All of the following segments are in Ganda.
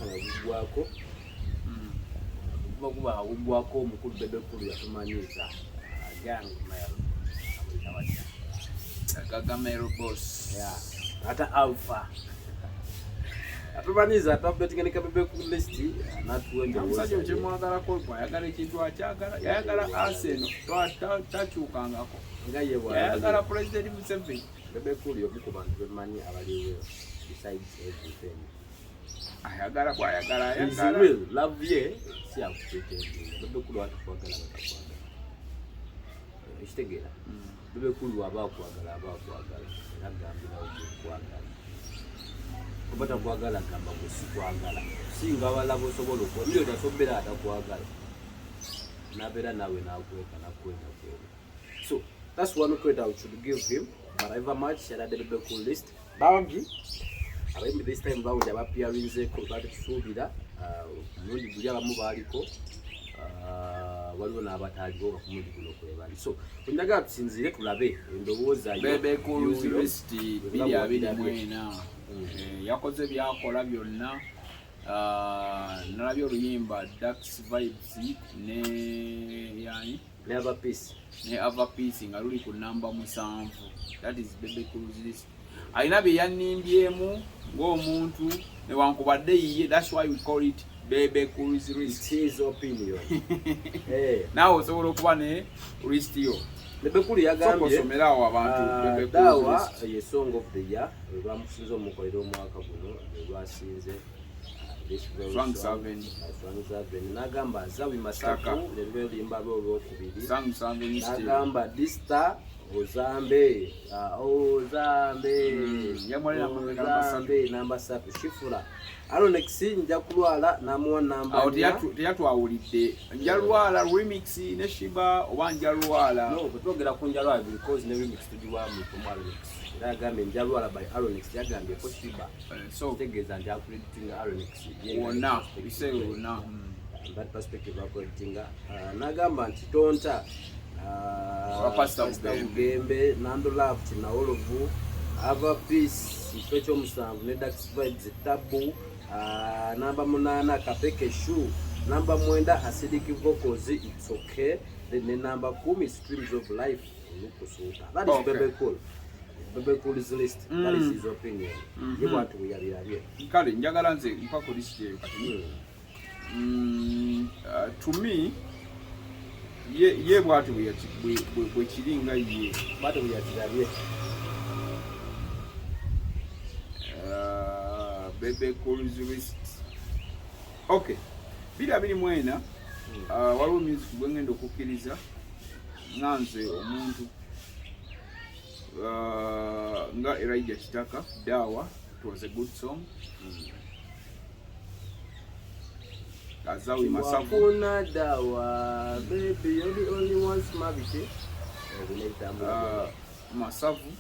Omwaka nga guggwako, guba guba nga guggwako, omukulu Bebe Cool yatumanyiiza Gang Mel, amuyita watya? Gagamel Boss. Yeah. Ata Alpha atumanyiiza, atuupdatinga ne ka Bebe Cool list, natuwa omusajja endowooza ye. Okyemwagalako, bwayagala ekintu akyagala. Yayagala Arsenal, takyukangako. Nga ye yayagala bw'alabye. President Museveni. Bebe Cool omu ku bantu bemanyi abaliwo besides everything. Ayagala, bwayagala Is ayagala. real love ye si yakupretendinga. Bebe Cool watakwagala batakwagala, ekitegeera? Bebe Cool waba akwagala, aba akwagala, era agambirawo gwekwagala. Oba takwagala, gamba gwe sikwagala. Singa abalaba osobola okuba biri otasobeera atakwagala nabeera naawe nakweka nakweka kweka. So that's one credit I should give him. But ever much yaladde Bebe Cool list bangi abayimbi this time round abaappearinzeeko baali tusuubira omulundi guli abamu baaliko, waliwo n'abataaliwo nga ku mulundi guno kwebali. So njagala tusinziire tulabe endowooza yo Bebe Cool's y'oyo. list 2024. Yakoze byakola byonna. Nalabye oluyimba Dax Vibes ne yani ne Ava Peace. Ne Ava Peace nga luli ku namba 7. That is Bebe Cool's list. Alina bye yannimbyemu ng'omuntu newankubadde yiye. That's why we call it Bebe Cool's It's list. his opinion. Naawe osobola okuba ne list yo. Bebe Cool yagambye Sooka awo abantu Bebe Cool's Dawa list. ye song of the year lwamusinze omukolera omwaka guno, lwasinze this very Swang song, Seven. Swang Seven. N'agamba Azawi Saka. Masaku lwe luyimba lwe olwokubiri. Sang Seven still. N'agamba Dista Ozambe, Ozambe. Yamwali namba Ozambe namba 3. Shifula Aronex nja kulwala namuwa namba Awo 4. Teyatwawulidde Njalwala remix ne Shiba oba Njalwala. No, bwe twogera ku Njalwala because ne remix tugiwamu mu Aronex, era yagambye Njalwala by Aronex, yagambye ko Shiba. So kitegeeza nti acreditinga Aronex. Wonna biseera wonna. That perspective acreditinga. N'agamba nti tonta Owa Pastor Pastor Bugembe. Bugembe, Nando Love Kinawolovu, Ava Peace ekifo ekyomusanvu ne Dax Vibes Tabu, namba 8 Kapeke Shu, namba 9 Acidic Vocals It's Okay, then ne namba 10 Streams of Life Olukusuuta. That is Okay. Bebe Cool, Bebe Cool's list. That is his opinion. Ye bwati bwe yabirabye. Kale njagala nze mpa ku list eyo kati. To me ye bwati bwe kiri nga ye Bwati bwe yakirabye. Bebe Cool's list, okay, 2024. Waliwo music gwe ngenda okukkiriza nga nze omuntu nga Elijah Kitaka, Dawa. It was a good song. Azawi Masavu. Wakuna dawa, baby, you're the only one smabite. Masavu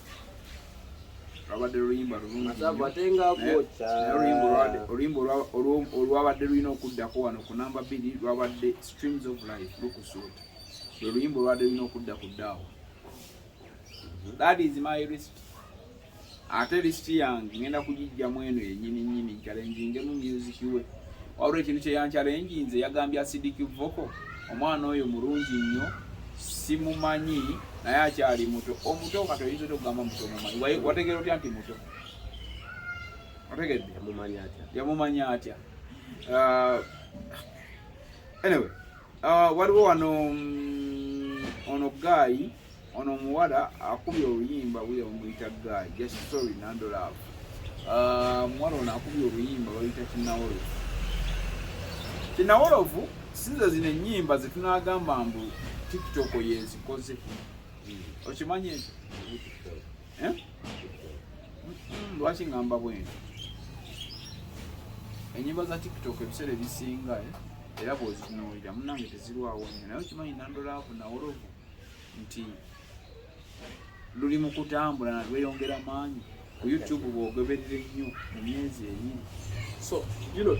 lwabadde luyimba lulungi Masavu nnyo. ate nga gwokya. Naye oluyimba olwabadde lulina okuddako wano ku namba 2 lwabadde Streams of Life Lukusuuta, lwe luyimba olwabadde lulina okudda ku ddaawa. That is my list. Ate list yange ngenda kugijjamu eno yennyini nnyini, nchallengingemu music we. Waliwo ekintu kye yanchallenginze, yagambye Acidic Vocal omwana oyo mulungi nnyo, simumanyi naye akyali muto. Omuto kati oyinza otya okugamba muto mumanyi? Wategeera otya nti muto? Otegedde? Yamumanya atya? Yamumanya atya? Anyway, waliwo wano ono guy, ono omuwala akubye oluyimba bwe bamuyita guy, just sorry, Nando Love. Omuwala ono akubye oluyimba baluyita Kinawolovu. Kinawolovu sinze zino ennyimba zetunagamba mbu TikTok yezikoze, okimanyi ekyo? Eh? Lwaki ngamba bwenti? Ennyimba za TikTok ebiseera ebisinga, era bw'ozitunuulira munnange tezirwawo nnyo, naye okimanyi Nando Love Nawolovu nti luli mu kutambula na lweyongera maanyi ku YouTube bw'ogoberera ennyo mu myezi 2. So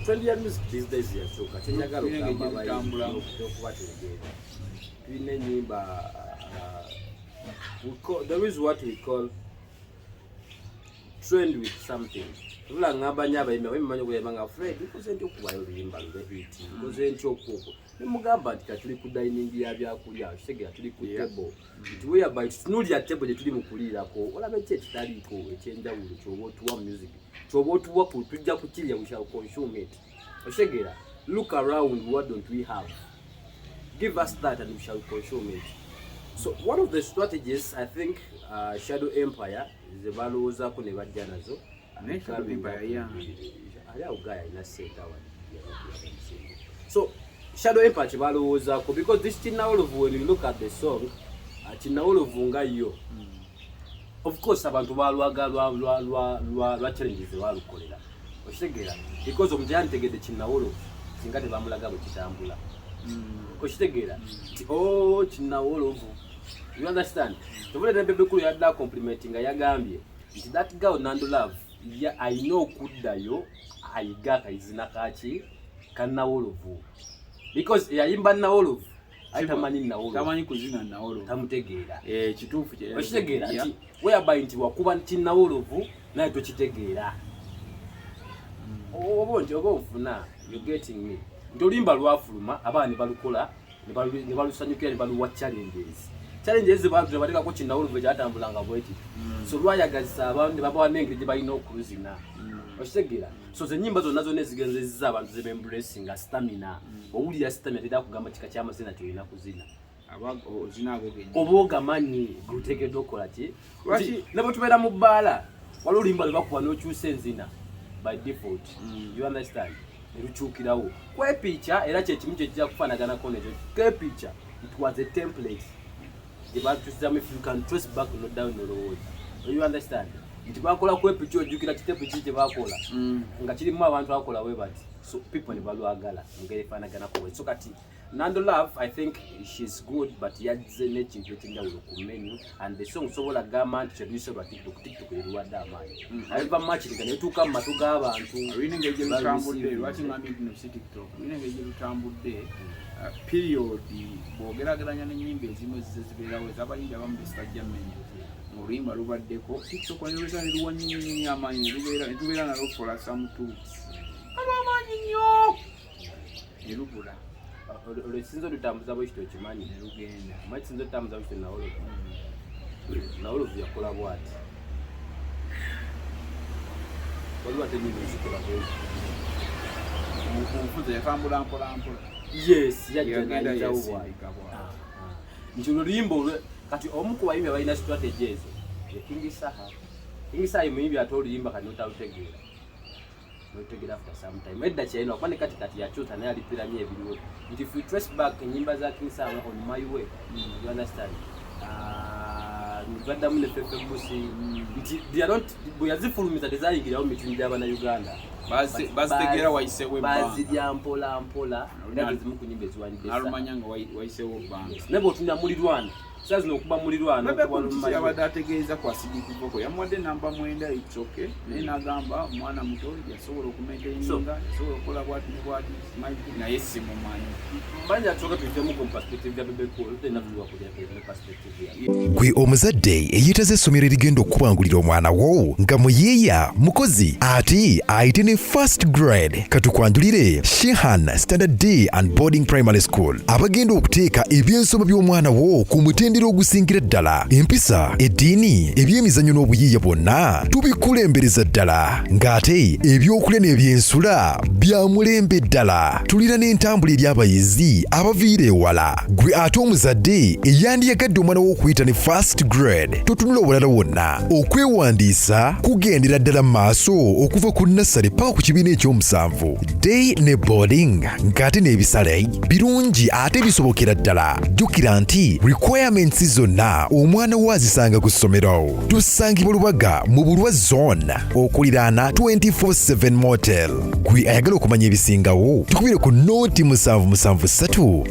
trend ya music these days yakyuka. Kyenjagala Tulina okugamba engeri gyebitambulamu. okubategeera, tulina ennyimba, there is what we call Trend with something. Tubula ngamba nnyo abayimbi, abayimbi manyi okuyimba nga Fred, nkoze ntya okubayo oluyimba lube hit? Nkoze ntya okuoko? Nemugamba nti katuli ku dining ya byakulya, kitegeera, tuli ku table, nti whereby tutunuulira table gye tuli mu kuliirako, olaba eki ekitaliiko ekyenjawulo kyoba otuwa music, kyoba otuwa ku tujja kukirya, we shall consume it. Okitegeera? Look around, what don't we have? Give us that and we shall consume it. So one of the strategies, I think, Shadow Empire ze balowoozaako ne bajja nazo. Naye Shadow Empire Ali awo, guy alina sente awa. So Shadow Empire kye balowoozaako, because this Kinnawolovu, when you look at the song, Kinnawolovu nga yo, of course abantu balwaga lwa challenges ze balukolera. Okitegeera? Because omuntu yanditegedde Kinnawolovu singa tebamulaga bwe kitambula. Okitegeera nti, oh, Kinnawolovu, you understand? Tobule ne Bebe Cool yadde compliment nga yagambye nti that girl Nando Love ya alina okuddayo ayiga akayizina kaki kannawolovu, because eyayimba Nawolovu aye tamanyi Nawolovu. Tamanyi kuzina nawolo. Tamutegeera. Eh, kituufu kye. Okitegeera nti whereby nti wakuba Kinnawolovu naye tokitegeera, oba nti oba onfuna, you getting me, nti oluyimba lwafuluma, abaana ne balukola, ne balusanyukira, ne baluwa challenges. Challenges zebatekako Kinnawolovu ekyatambulanga bweti. So lwayagazisa abantu ne babawa n'engeri gye balina okuluzina. Okitegeera? So ze nyimba zonna zonna ezigenzezza abantu zebembracinga Stamina. Owulira Stamina, tera kugamba kika kyamazina kyolina kuzina. Aba ozina ago gennyini. Oba ogamanyi guteekeddwa okukola ki. Lwaki Ne bwe tubeera mu bbaala, waliwo oluyimba lwe bakuba n'okyusa enzina by default. You understand? Ne lukyukirawo kwepiica, era kyekimu kyekijja kufaanaganako nekyo kepiica. It was a template gye batusizamu. If you can trace back, no down, nolowooza, you understand nti bakola kwepica. Ojjukira kitepu ki kye bakola nga kirimu abantu akola bwe bati, so people ne balwagala ngeri efaanaganako bwe. So kati Nando Love, I think she's good, but yazze n'ekintu ekyenjawulo ku menu and the song. Sobola gamba nti kyeruyise lwa TikTok. TikTok eruwadde amaanyi, however much nga netuuka mu matu g'abantu. Olina engeri gye lutambudde. Lwaki ngambye nti no si TikTok? Olina engeri gye lutambudde, period, bw'ogeraageranya n'ennyimba ezimu ezize zibeerawo ez'abayimbi abamu besitajja mmenya, ng'oluyimba lubaddeko TikTok ne lubeera ne luwa nnyo amaanyi, ne lubeera ne tubeera nalwo for some 2 weeks, alwamaanyi nnyo, ne lubula. Olwo ekisinza olutambuza bwe kityo, okimanyi? Ne lugenda. Omanyi kisinza otutambuza bwe kityo? Nawolovu, Nawolovu yakola bwati. Waliwo ate enyimba ezikola bwezi. Omufuzi yatambula mpola mpola. Yes, yajja yagenda nayitawo bwati. Yesindika bwati. Nti oluyimba olwo kati omu ku bayimbi abalina strategy ezo ye King Saha. King Saha ye muyimbi ate oluyimba kati notalutegeera, notegeera after some time. Edda kyalina okuba ne kati, kati yakyusa naye alipira nnyo ebiriwo, nti if you trace back enyimba za King Saha, On My Way, you understand? Ah, baddamu ne Fefe Busi, nti they are not, bwe yazifulumiza tezayingirawo mu mitundu gy'abannayuganda. Bazitegeera wayiseewo ebbanga. Bazirya mpola mpola, era zimu ku nyimba eziwanidde Saha. Nalumanya nga wayiseewo ebbanga. Naye bw'otunula mulirwana saa zino, okuba mulirwana, Bebe okuba Cool kiki lumanyi. yabadde ategeeza ku Acidic Vokoz? Yamuwadde namba 9, it's okay, naye n'agamba omwana muto yasobola okumaintaininga, yasobola okukola bwati ne bwati, naye simumanyi. Mbanja tusooke tuyitemu ku perspective ya Bebe Cool, tulina tuwa kulya ne perspective ya Gwe omuzadde eyeetaza essomero erigenda okukubangulira omwana wo nga muyiiya mukozi ate ayite ne first grade, katukwanjulire Shehan Standard Day and Boarding Primary School, abagenda okuteeka ebyensoma by'omwana wo ku mutendera ogusingira ddala. Empisa, eddiini, ebyemizannyo n'obuyiiya bwonna tubikulembereza ddala, ng'ate ebyokulya n'ebyensula bya mulembe ddala. Tulina n'entambula eri abayizi abaviira ewala. Gwe ate omuzadde eyandiyagadde omwana wo okuyita ne first grade, totunula obulala wonna. Okwewandiisa kugendera ddala mu maaso okuva ku nursery paka ku kibiina ekyomusanvu, day ne boarding, ng'ate n'ebisale birungi ate bisobokera ddala. Jjukira nti requirements zonna omwana wo azisanga ku ssomero. Tusangibwa Lubaga mu Bulwa Zone, okuliraana 24/7 Motel. Gwe ayagala okumanya ebisingawo, tukubire ku 077 73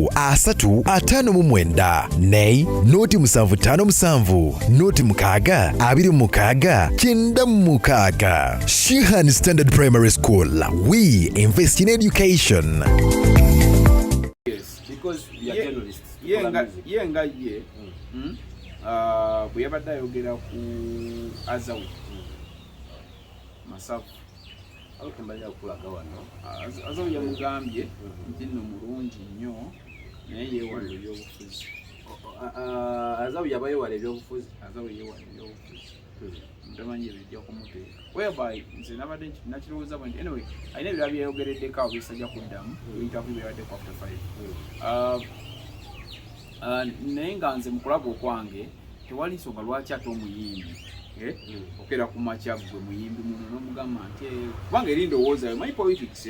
30 59 ne 0757 06 26 96. Shihan Standard Primary School, we invest in education. Yes. Because we are journalists, ye tukola nga music. Ye nga ye, bwe yabadde ayogera ku Azawi. Masavu. Awo kulaga wano. Azawi yamugambye nti nno mulungi nnyo, naye yeewala ebyobufuzi. Azawi yaba yeewala ebyobufuzi. Azawi yeewala ebyobufuzi, ntamanyi ebijja kumuteeka, whereby nze nabadde nakirowooza bwe nti anyway alina ebirala byeyogereddeko awo byesajja kuddamu interview byebaddeko after 5. Naye nga nze mu kulaba okwange tewali nsonga lwaki ate omuyimbi okera ku makya gwe muyimbi muno n'omugamba nti kubanga eri ndowooza yo manyi politics,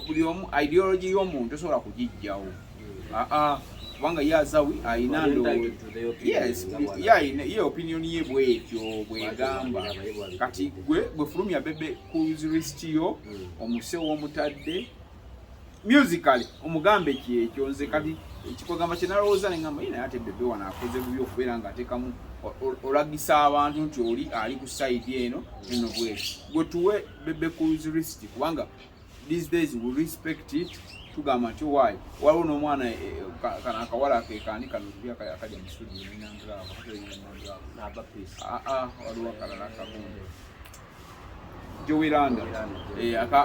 buli omu ideology y'omuntu tosobola kugijjawo. Aa, kubanga ye Azawi ayina yes, ye ayina ye opinion ye bwetyo bwegamba. Kati gwe gwe fulumya Bebe Cool's list yo, omusewo omutadde musically omugambe kyekyo. Nze kati ekikwegamba kyenalowooza neŋamba ye, naye ate Bebe wano akoze bubi okubeera nga ateekamu olagisa abantu nti oli ali ku side eno eno bweti. Gwe tuwe Bebe Cool's list, kubanga these days we respect it. Tugamba nti why waliwo n'omwana kano akawala kekaani kano bi akajja mu studio nenandravo. Waliwo akalala akagundi Jowy Landa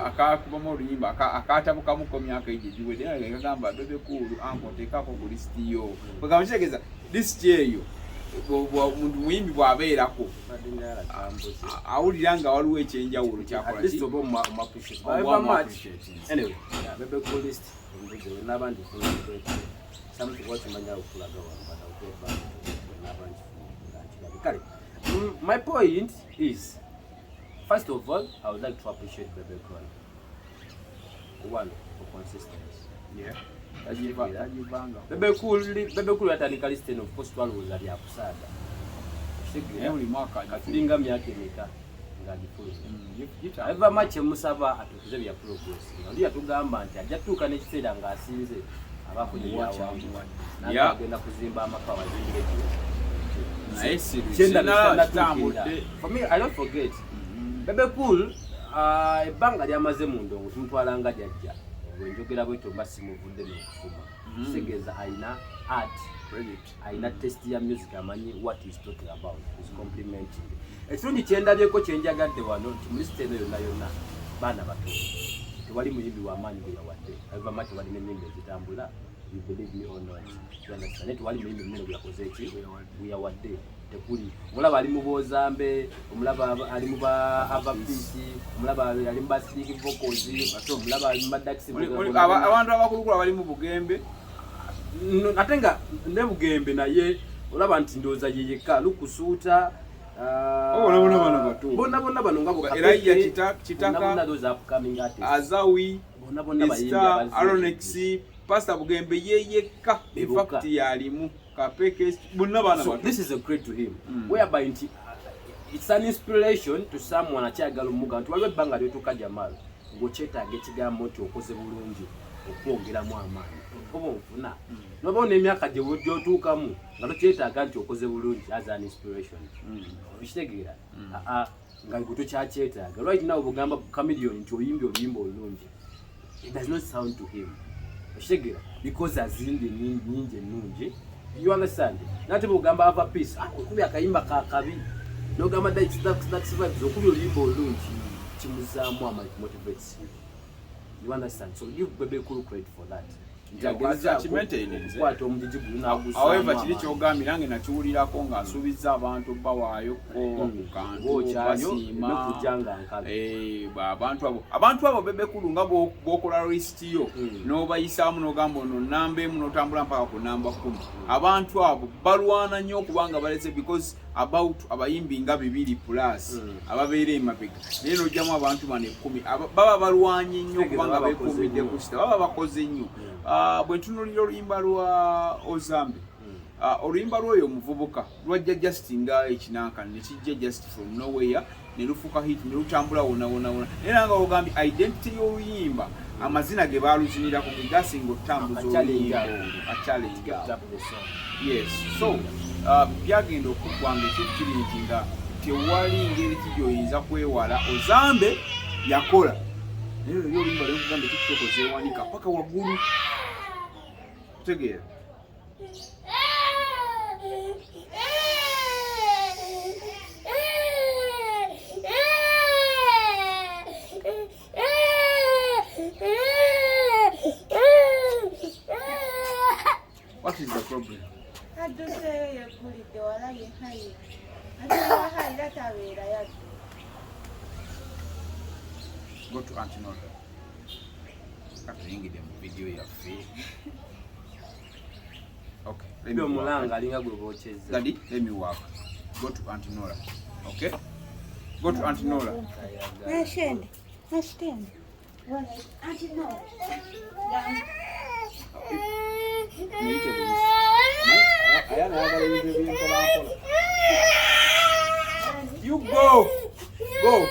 akakubamu oluyimba akatabukamuko myaka egyo egiwedde, naye kagamba Bebe Cool anko teekako ku list yo. Kwegamba kitegeeza list eyo omuntu muyimbi bw'abeerako awulira nga waliwo ekyenjawulo kyakola. At least oba omu appreciate. Oba However omu much appreciate. Anyway, yeah, Bebe Cool list mbuze wenaba ndifunye something wakimanya okulaga wano, but I'll get back to it wenaba nkifunye nga nkirabye. Kale, my point is, first of all, I would like to appreciate Bebe Cool one for consistency. Tagivanga. Bebe Cool yatandika list eno, of course twalowooza byakusaaga. Naye buli mwaka Katulinga myaka emeka ng'agifulumya. Gitambula. However much emusaba atukuze bya progress, nga oli yatugamba nti ajja tutuuka n'ekiseera ng'asinze abaako nebyawangula, agenda kuzimba amaka wazimbire kino. Naye si Kyenda sinalaba kitambudde. kitambudde. For me, I don't forget Bebe Cool, ebbanga lyamaze mu ndongo tumutwala nga jajja. Bwe njogera bwetyo mba simuvudde n'okufuma. Kitegeeza ayina art, Credit. ayina taste ya music, amanyi what is talking about, is complimenting. Ekirungi kyendabyeko kyenjagadde wano nti mu list eno yonna yonna baana bato, tewali muyimbi w'amaanyi gwe yawadde. However tewali n'ennyimba ezitambula, you believe me or not, you understand? Naye tewali muyimbi munene gwe yakoze eki gwe yawadde, tekuli. Omulaba ali mu bozambe, omulaba ali mu ba Ava Peace, omulaba ali mu ba Slick Vocals, omulaba ali mu ba Dax. Abantu abakulukulu abali mu Bugembe. No, ate nga ne Bugembe naye olaba nti ndowooza ye yekka lukusuuta. Oh, bona bona bano bato. Bonna bonna bano nga bo Elijah Kapeke, Kitaka, bonna bonna those upcoming artists. Azawi, Bonna bonna bayimbi Star, abazze. Aronex, Pastor Bugembe ye yekka. Be In bokka. fact yalimu Kapeke, bonna baana So bato. this is a credit to him, whereby nti it's an inspiration to someone akyagala omuga nti waliwo ebbanga lyotuuka, Jamal, ng'okyetaaga ekigambo nti okoze bulungi okwongeramu amaanyi oba onfuna nobawo n'emyaka gyotuukamu nga tokyetaaga nti okoze bulungi as an inspiration. Okitegeera? Aa, nga gwe tokyakyetaaga. Right now bugamba Chameleon nti oyimbye oluyimba olulungi, it does not sound to him. Okitegeera? Because azimbye nyingi ennungi, you understand? Nate bwogamba Ava Peace, ah, okubya akayimba kakabi, nogamba Dax Vibes okubya oluyimba olulungi, kimuzaamu amaanyi, motivates you, you understand? So give Bebe Cool credit for that, nti Yeah, agezaako akimaintaininze. okukwata omugigi guno n'aguzzaamu However, kiri amaanyi. kyogambye nange nakiwulirako ng'asuubizza abantu bawaayoko ku kantu Bw'okyayo, basiima. eme kujja nga nkalu. Eh, abantu abo Bebe Cool nga bw'okola list yo n'obayisaamu n'ogamba ono namba 1 n'otambula mpaka ku namba 10, abantu abo balwana nnyo okubanga balese, because about abayimbi nga 200 plus ababeera emabega, naye n'ojjamu abantu bano 10 baba balwanye nnyo Kitegeeza okubanga baba bakoze beekuumidde nnyo. ku sita, baba bakoze nnyo. Ah, bwe ntunuulira oluyimba lwa Ozambe, ah, oluyimba lw'oyo omuvubuka lwajja just nga ekinankani nekijja just from nowhere ne lufuuka hit ne lutambula wona wona wona, naye nanga ogambye identity y'oluyimba, amazina ge baaluzinirako ge gasinga okutambuza Aka-challenge oluyimba ako. olwo, aka-challenge Kept ako. up the song. Yes, so byagenda okuggwa nga ekintu kiri nti nga tewali ngeri ki gyoyinza kwewala Ozambe yakola, naye oli oluyimba lwekugamba TikTok zeewanika paka waggulu, kutegeera? problem? Adduseeyo yeggulidde walayi hayi. Ate wa hayi era tabeera yadde. Go to Auntie Nora. Katuyingidde mu video yaffe. Okay. Let me work. Omulanga alinga gwe bookyezza. Daddy, let me work. Go to Auntie Nora. Okay? Go to Auntie Nora. Nashende. Nashitende. Auntie Nora. Muyite buyisi. Ayana ayagala ebintu eby'empolampola. You go! Go!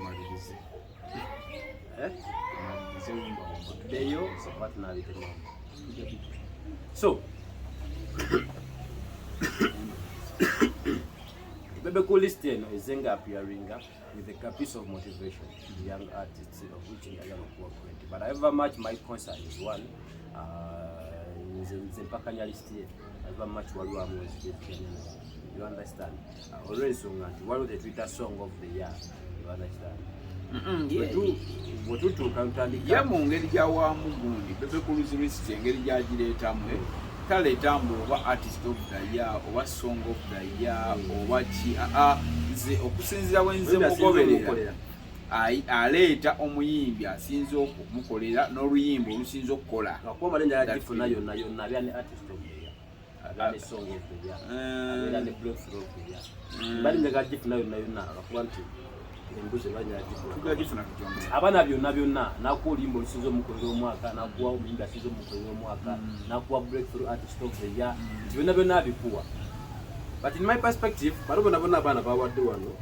Malirize. Eh? Malirize wumba wumba. Tuddeyo oba tunaabitemamu. So Bebe Cool list eno ezenga appearinga with a piece of motivation to the young artists, of which njagala okuwa credit, but however much my concern is one, nze mpakanya list ye, however much waliwo amwezigeziganya, you understand, olw'ensonga nti waliwo tetuyita song of the year, you understand. Bwe tutuuka tutandika Ye mu ngeri gy'awaamu gundi Bebe Cool's list, engeri gy'agireetamu, taleeta mbu oba artist of the year oba song of the year oba ki. Aa, nze okusinziira bwe nze Oyo asinze mugoberera, omukolera. Aleeta omuyimbi asinze okumukolera n'oluyimba olusinze okukola. Lwakuba male njala That gifuna feeling. yonna yonna, abeera ne artist of the year, abeera ne song of the year, abeera ne breakthrough of the year. Bali njagala gifuna yonna yonna, lwakuba nti embuzi eba njagala gifuna. Tujja gifuna tukyongere. Abaana byonna byonna, nakuwa oluyimba olusinze omukolera omwaka, nakuwa omuyimbi asinze omukolera omwaka, nakuwa breakthrough artist of the year, nti byonna byonna abikuwa. But in my perspective, bano bonna bonna abaana bawadde wano,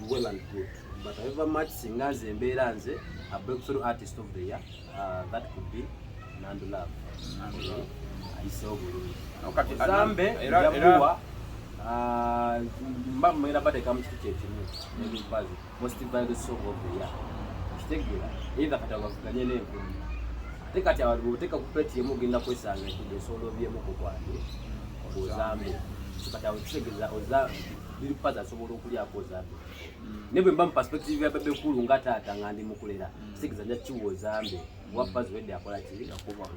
well and good, but however much singa nze embeera nze a breakthrough artist of the year, that could be Nando Love. Ayisewo bulungi. No, kati Ozambe njamuwa, mba mwera bateeka mu kiti kyekimu nebibazi most viral song of the year, kitegeera, either kati abavuganye n'enkundi, ate kati abantu bwoteeka ku plate yemu ogenda kwesanga enkundi esobola obyemu ku kwani Ozambe. So kati awo kitegeeza oza Lil Pazo asobola okulyako Ozambe, naye bwe mba mu perspective ya Bebe Cool nga taata nga ndi mukulera, kitegeeza nja kiwa Ozambe wa Pazo wedde akola ki,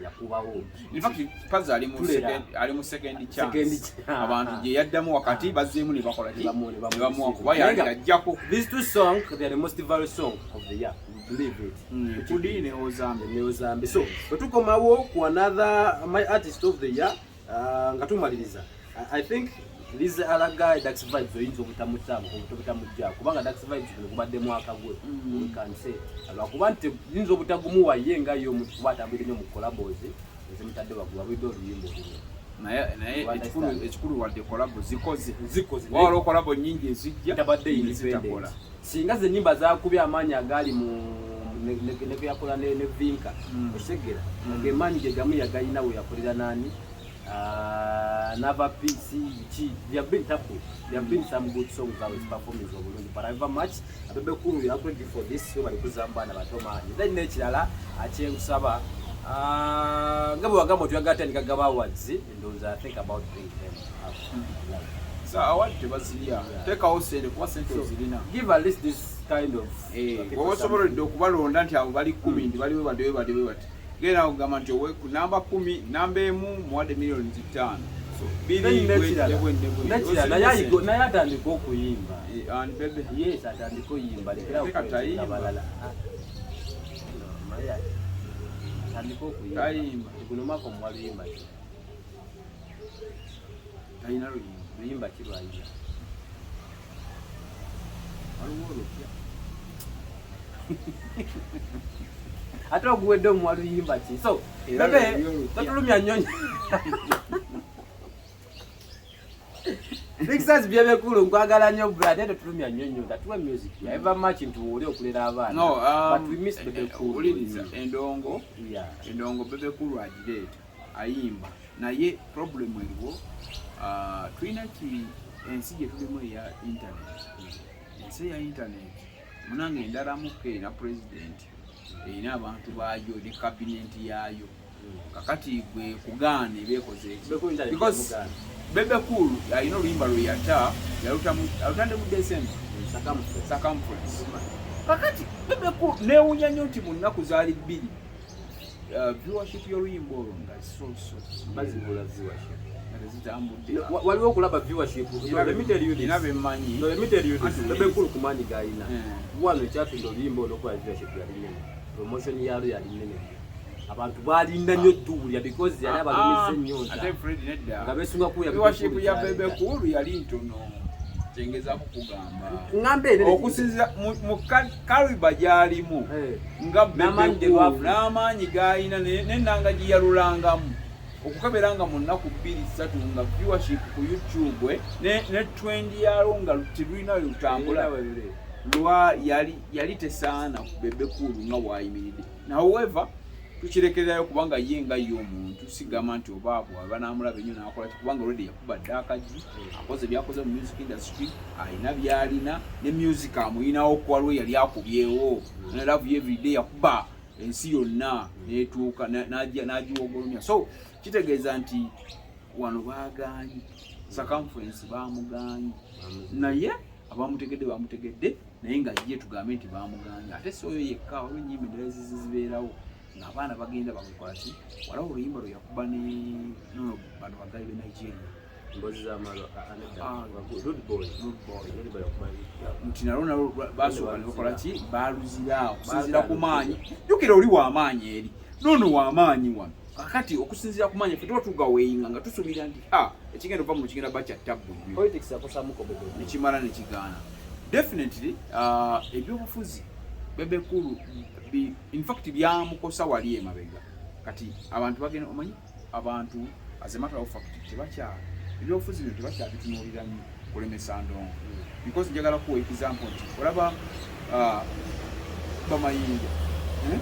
yakubawo. In fact, Pazo ali mu Tulera. ali mu second Second chance. chance. Abantu gye yaddamu wakati bazzeemu ne bakola ki? Ne Ne bamuwa kuba Naye yali yajjako. These two songs, they are the most valued song of the year. We believe it. Kudi ne Ozambe. Ne Ozambe. So, bwe tukomawo ku another my artist of the year, nga tumaliriza. I think this other guy, Dax Vibes, oyinza obutamutaamu, obutamujja, kubanga Dax Vibes guno gubadde mwaka gwe. We can say. Lwakuba nti yinza obutagumuwa ye nga ye omuntu kuba atambulidde nnyo mu collabos ezimutadde waggulu, abulidde oluyimba olulwo. Naye You ekikulu understand? ekikulu wadde collabo zikoze. Zikoze. Waliwo collabo nnyingi ezijja tabadde ne independent. zitakola. Singa ze nyimba zakubye amaanyi agaali mu ne yakola ne Vinka, okitegera, nga emaanyi ge gamu yagayina we yakolera nani. Ah, Nava PC biki, there have been tapu, there have been some good songs that was performing obulungi, but however much Bebe Cool, we are grateful for this, we bali kuzamba abaana bato maanyi. Then n'ekirala akyenkusaba, nga bwe wagamba otuyagala tandika gaba awards, ndowooza think about bring them up. Like, So award tebazirya. Teekawo ssente kuba ssente ozirina. Give at least this kind of people Bw'oba osoboledde something. okubalonda nti abo bali 10 nti bali bwe bati bwe bati bwe bati, genda okugamba nti owe ku namba 10, namba 1 muwadde miliyoni 5, 2 Then bwe n'ekirala, bwe ne bwe. n'ekirala, naye naye atandike okuyimba. Eh, and Bebe Yes, atandike oyimba, lekera Ate kati okukweteka ayimba. abalala. Ah. No, naye atandike okuyimba. Tayimba. Guno mwaka omuwa luyimba ki? Talina luyimba. Luyimba ki lwayimba? Waliwo olupya. Ate oguwedde omuwa luyimba ki? So Era Bebe, lulyo olupya. totulumya nnyo. Big Size Bebe Cool, nkwagala nnyo bro, ate totulumya nnyo nnyo, tatuwe music. Ever much nti oli okulera abaana. No, But we miss Bebe Cool. Wuliriza endongo. Endongo Bebe Cool agireeta, ayimba, naye problem eriwo, tulina ki ensi gye tulimu eya internet. Ensi eya internet munange endalamuko erina president, erina abantu baayo ne kabineti yaayo. Kakati gwe kugaana ebeekoze eki? Bebe Cool internet Because yamugaana. Bebe Cool alina oluyimba lwe yata, yalutande mu December. Circumference. Kakati Bebe Cool newunya nnyo nti mu nnaku zaali 2 viewership y'oluyimba olwo nga so so Bazibula viewership. Nga tezitambudde. Waliwo okulaba viewership. No, let me tell you this. Nina bemmanyi. No, let me tell you this. Anti Bebe Cool ku maanyi g'alina. Wano ekyatunda oluyimba olwo okuba viewership yali nnene. Promotion yaalwo yali nnene nnyo. Abantu baalinda nnyo tuwulira because yali abalumiza ennyonta. Ate Fred, nedda. Nga beesunga kuwulira Bebe Viewership Cool ya ky'aleeta. Bebe Cool yali ntono, kyengezaako kugamba. Ŋŋamba ere. Okusinziira mu caliber gy'alimu nga Bebe N'amaanyi ge Cool, lwafuna. N'amaanyi g'alina n'ennanga gye yalulangamu okukebera nga mu nnaku 2 3 nga viewership ku YouTube ne trend yalwo nga terulina we lutambula. Era we luli. Lwa yali tesaana ku Bebe Cool nga bw'ayimiridde. However, tukirekererayo kubanga ye nga ye omuntu sigamba nti oba bw'aba n'amulaba ennyo n'akola ki, kubanga already yakuba dda akagi, akoze byakoze mu music industry, alina byalina ne music amuyinawo kuba lwe yali akubyewo ne Love You Everyday yakuba ensi yonna netuuka n'agiwogolomya. So kitegeeza nti wano baagaanyi Circumference, bamugaanyi, naye abamutegedde bamutegedde, naye nga ye tugambe nti bamugaanyi. Ate si oyo yekka, waliwo ennyimba endala ezize zibeerawo ng'abaana bagenda bamukola ki. Waliwo oluyimba lwe yakuba ne nono bano bagayi be Nigeria. Mbozi z'amalo. Nedda. Ah. Rude Boy. Rude Boy. Rude Boy yakuba. Nti nalwo basooka ne bakola ki, baluzira okusinziira ku Baagaana. Maanyi. Jjukira oli w'amaanyi eri, noono w'amaanyi wano. Kakati okusinziira ku maanyi ffe tuba tugaweyinga nga tusuubira nti a ekigenda okuva mu kigenda ba kya tabbu nnyo. Politics yakosamuko Bebe Cool. Nekimala nekigaana. Definitely, ebyobufuzi Bebe Cool in fact byamukosa wali emabega. Kati abantu bagenda, omanyi abantu, as a matter of fact, tebakya ebyobufuzi bino tebakyabitunuulira nnyo kulemesa ndongo, because njagala kuwa example nti olaba bamayinja, eh?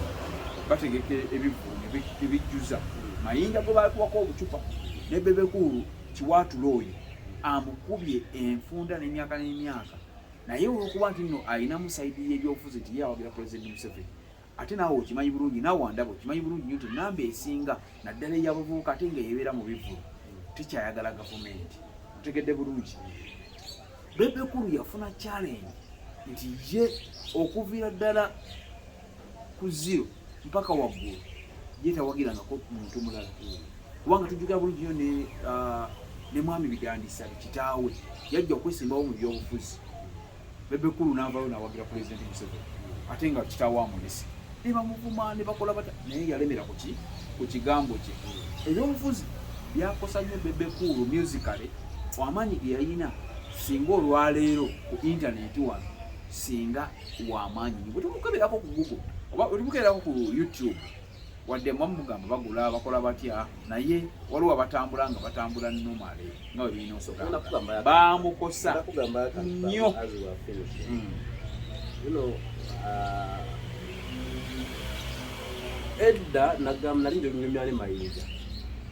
Bategeka ebivvu ne bijjuza Mayinja gwe bakuwako obucupa ne Bebe Cool kiwaatula oyo amukubye enfunda n'emyaka n'emyaka, naye olwokuba nti nno alinamu side y'ebyobufuzi nti ye awagira President Museveni, ate naawe okimanyi bulungi, naawe wandaba okimanyi bulungi nnyo nti namba esinga naddala ey'abavubuka ate nga yebeera mu bivvulu tekyayagala gavumenti. Otegedde bulungi, Bebe Cool yafuna challenge nti ye okuviira ddala ku zero mpaka waggulu ye tawagirangako muntu mulala, kubanga tujjukira bulungi nnyo ne mwami Bidandisa kitaawe yajja okwesimbawo mu byobufuzi, Bebe Cool n'avaayo n'awagira Pulezidenti Museveni ate nga kitaawe amulese, ne bamuvuma ne bakola bata, naye yalemera ku ki, ku kigambo kye. Ebyobufuzi byakosa nnyo Bebe Cool musically. Amaanyi ge yalina singa olwaleero ku intaneti wano singa wamaanyi nnyo, bwe tumukeberako ku Google oba bwe tumukeberako ku YouTube, wadde mwamugamba bagula bakola batya, naye waliwo abatambula nga batambula normally nga bwe birina Ogenda okutambula. kugamba Bamukosa Ngenda kugamba akantu nnyo. as we are finishing. Edda nagamba nali nyumya ne Mayinja,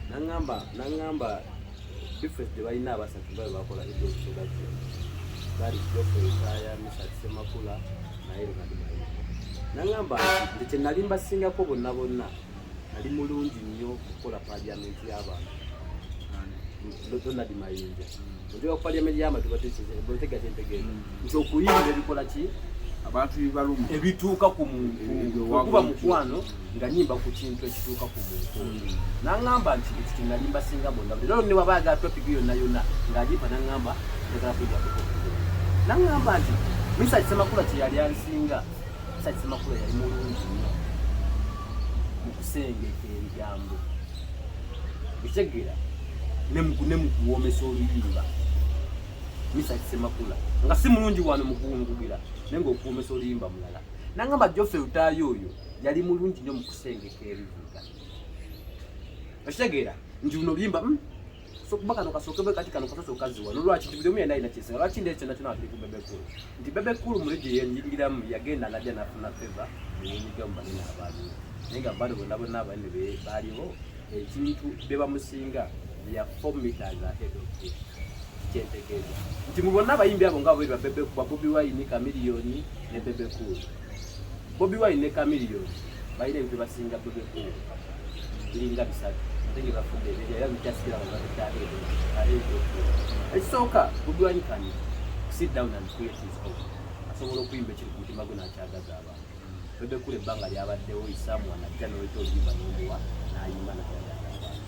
naŋŋamba difference gye balina abasatu nga bwe bakola Eagles Production, bali Geoffrey Lutaaya, Mesach Semakula naye Ronald Mayinja. Naŋŋamba nti nze kye nali mbasingako bonna bonna, nali mulungi nnyo kukola parliament y'abantu. Ronald Mayinja, ojoga ku parliament y'abantu bateega kyentegeeza nti okuyimba ebikola ki, abantu bibaluma, ebituuka ku muntu, Ebyo okuba wagu- mukwano nga nyimba ku kintu ekituuka ku muntu. Naŋŋamba nti ekyo kye nali mbasinga bonna. Leero ne waba ayagala topic yonna yonna ng'agimpa, naŋŋamba njagala kwiga naŋŋamba nti Mesach Semakula kye yali ansinga, Mesach Semakula yali mulungi nnyo mu kusengeka ebigambo, okitegeera, ne mu kuwoomesa oluyimba. Mesach Semakula nga si mulungi wano mu kuwungugira, naye ng'okuwoomesa oluyimba mulala. Naŋŋamba Geoffrey Lutaaya oyo yali mulungi nnyo mu kusengeka ebivuga, okitegeera, nti luno oluyimba so kuba kano kasooke bwe kati, kano kasooke kaziwa nolwaki nti buli omu yenna alina kyesinga. Lwaki ndeeta kyonna kyonna tuli ku Bebe Cool, nti Bebe Cool muli gye yenyigiramu yagenda najja nafuna favor neyenyiga mu banene abaaliwo, naye nga bano bonna bonna abanene baaliwo ekintu bye bamusinga ya 4 meters ahead of him. Kyentegeeza nti mu bonna abayimbi abo nga bwe ba Bebe, ba Bobi Wine, Chameleone ne Bebe Cool, Bobi Wine ne Chameleone balina ebintu basinga Bebe Cool biringa bisatu, ate nga bafudde ebiri era bikyasikira. Ekisooka, Bobi Wine can sit down and create his own. Asobola okuyimba ekiri ku mutima gwe n'akyagaza abantu. Bebe Cool ebbanga lyabaddewo isamu anajja n'oleta oluyimba n'omuwa n'ayimba n'akyagaza abantu.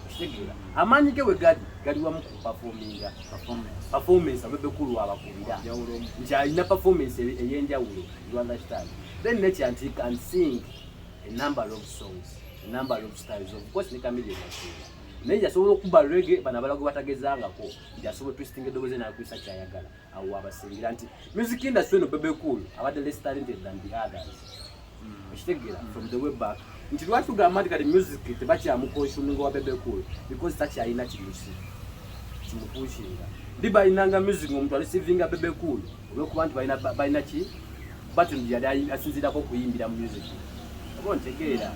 Okitegeera, amaanyi ge we gali gali wamu ku performinga. Performance. Performance, Bebe Cool abakubira Njawulo. Nti alina performance ey'enjawulo, you understand? Then nekya nti he can sing a number of songs, a number of styles. Of course ne Chameleone asinga, naye yasobola okuba reggae, bano abalago batagezangako nti asobola twisting eddoboozi n'akwisa kyayagala. Awo abasingira nti music industry eno, Bebe Cool abadde less talented than the others. Okitegeera, from the way back nti lwaki tugamba nti kati music tebakyamuconsuminga wa Bebe Cool, because takyalina kimusi kimupushinga. Ndi balinanga music omuntu areceivinga Bebe Cool olwokuba nti balina ki button gyeyali asinziirako okuyimbira mu music. Oba ontegeera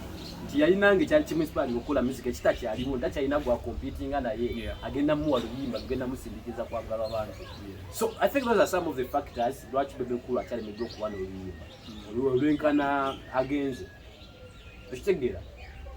nti yalinanga ekyali kimuinspiring okukola music ekitakyaliwo, ntakyalina gwa competinga naye. Agenda muwa luyimba lugenda musindikiza kwagalwa abantu. So I think those are some of the factors lwaki Bebe Cool akyalemeddwa okuba n'oluyimba olwenkana agenze. Okitegeera,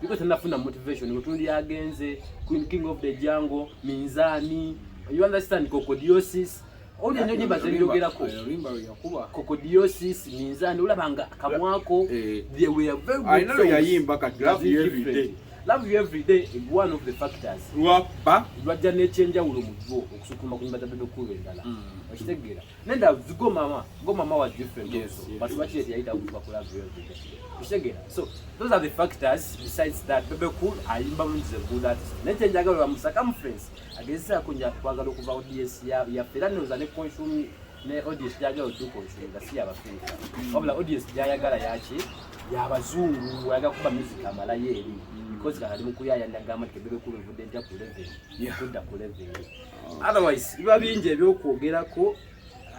because tanafuna motivation otundi agenze Queen, King of the Jungle, Minzani, you understand, Cocodiosis, olya nnyo nyimba zenjogerako. Oluyimba lwe yakuba. Cocodiosis, Minzani, olaba nga kamwako. They were very good Alina lwe songs. yayimba kati, Love You Every Day. Love You Every Day is one of the factors. Lwabba. Lwajja n'ekyenjawulo mu gwo okusukkuluma ku nyimba za Bebe Cool endala. Okitegeera, nenda Go Mama, Go Mama was different also, but lwaki teyayita kutuka ku Love You Every Day? Okitegeera, so those are the factors. Besides that, Bebe Cool ayimba bulungi, is a good artist, naye kyenjagala mu circumference agezesaako nja kwagala okuva audience yaffe, era ndowooza ne consume ne audience gyagala otuconsuminga si yabafirika, wabula audience gyayagala yaki yabazungu. Ayagala kuba music amalayo eri because kati ali mukuyaya nagamba nti Bebe Cool evudde ntya ku level kudda ku level. Otherwise biba bingi ebyokwogerako,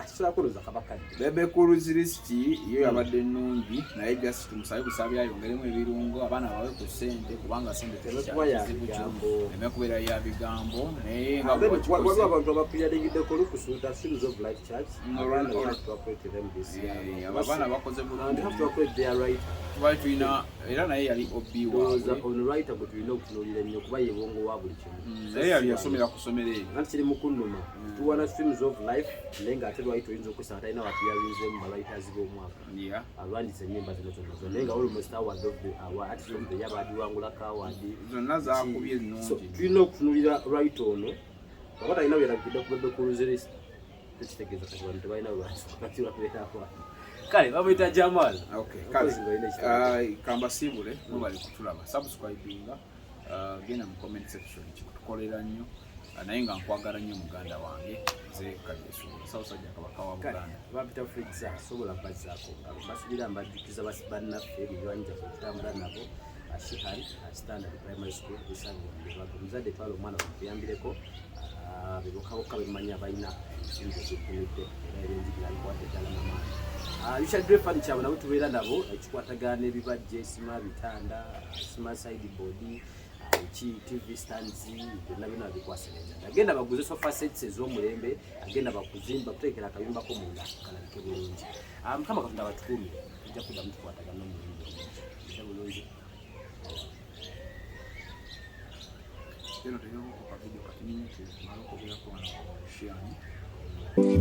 asobola kulowooza kabakadde. Bebe Cool's list yo yabadde nnungi, naye just tumusabe busabi ayongeremu ebirungo, abaana bawe ku ssente, kubanga ssente Eme kuba ya kizibu kyo. bigambo. Eme kubeera ya bigambo, naye nga Then bw'okikoze- waliwo abantu abapiyalingiddeko olukusuuta Streams of Life Church. Abaana, we have to appreciate them this year. Abo abaana bakoze And we have to bulungi. appreciate their writer. Tubali tulina era naye yali obi Ndowooza waabwe. ono writer gwe tulina okutunuulira ennyo kuba ye bwongo wa buli kimu. Naye yali yasomera ku ssomero eryo. Anti kiri mu kunnuma, tuwana Streams of Life, naye ng'ate lwaki oyinza okusanga talina wapiyalinzeemu ba writers b'omwaka alwandisa ennyimba zino zonna zonna, naye nga almost award of the award, artist of the year bagiwangulako award. Zonna zakubye. So nnungi. Tulina okutunulira right ono oba talina byerabikidde ku Bebe Cool's list, tekitegeeza kati bantu tebalina bwebabeerako. Kale bamuyita Jamal. Okay, kale. Okozi ng'olina ekitabo. Kambasiibule mwebali kutulaba, subscribinga, genda mu comment section, kikutukolera nnyo. Naye nga nkwagala nnyo muganda wange, nze Kajesuula Ssaabasajja Kabaka wa Kale Buganda. Bampita Fritza, sobola bazzaako ngalo, basubira mbajjukiza bannaffe ebinywanyi gyaffe okutambula nabo. Shihan Standard Primary School esangibwa mu Lubaga. Omuzadde twala omwana bakuyambireko, bebokabokka bemanyi abalina ensimbi ezikuumidde era ebyenjigiriza bikwata eddala namaanyi. Richard Gray Furniture, abo nabo tubeera nabo, ekikwatagana n'ebibajje, sima bitanda, sima sideboard, ki TV stands, byonna byonna babikwasaniriza. Agenda baguze sofa sets ez'omulembe, agenda bakuzimba kuteekera akayumbako munda kalabike bulungi. Mukama Katonda batukuume, tujja kuddamu tukwatagana n'omulungi omulungi. Ojja bulungi. Eno tegeko kavidiyo kati ninyo tumale okwogerako wano Shiani.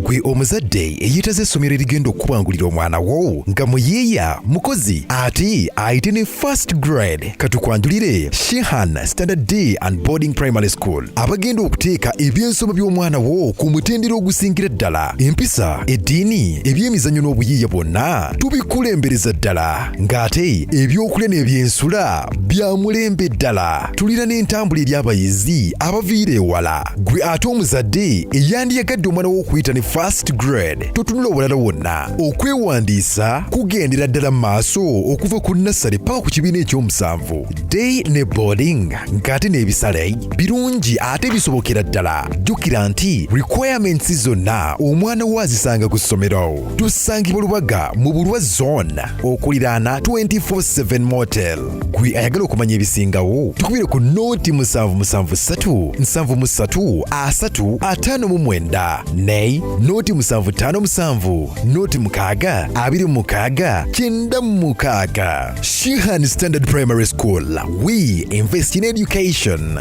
Gwe omuzadde eyeetaza essomero erigenda okukubangulira omwana wo nga muyiiya mukozi ate ayite ne first grade, katukwanjulire Shihan Standard Day and Boarding Primary School, abagenda okuteeka ebyensoma by'omwana wo ku mutendera ogusingira ddala. Empisa, eddiini, ebyemizannyo n'obuyiiya bwonna tubikulembereza ddala, ng'ate ebyokulya n'ebyensula bya mulembe ddala. Tulina n'entambula eri abayizi abaviira ewala. Gwe ate omuzadde eyandiyagadde omwana wo okuyita ne first grade, totunula obulala wonna. Okwewandiisa kugendera ddala mu maaso okuva ku nursery paka ku kibiina ekyomusanvu, day ne boarding, ng'ate n'ebisale birungi ate bisobokera ddala. Jjukira nti requirements zonna omwana wo azisanga ku ssomero. Tusangibwa Lubaga mu Bulwa Zone, okuliraana 24/7 Motel. Gwe ayagala okumanya ebisingawo, tukubire ku noti 773 73 30 59 ne noti 757 noti 6 26 96. Shihan Standard Primary School, we invest in education.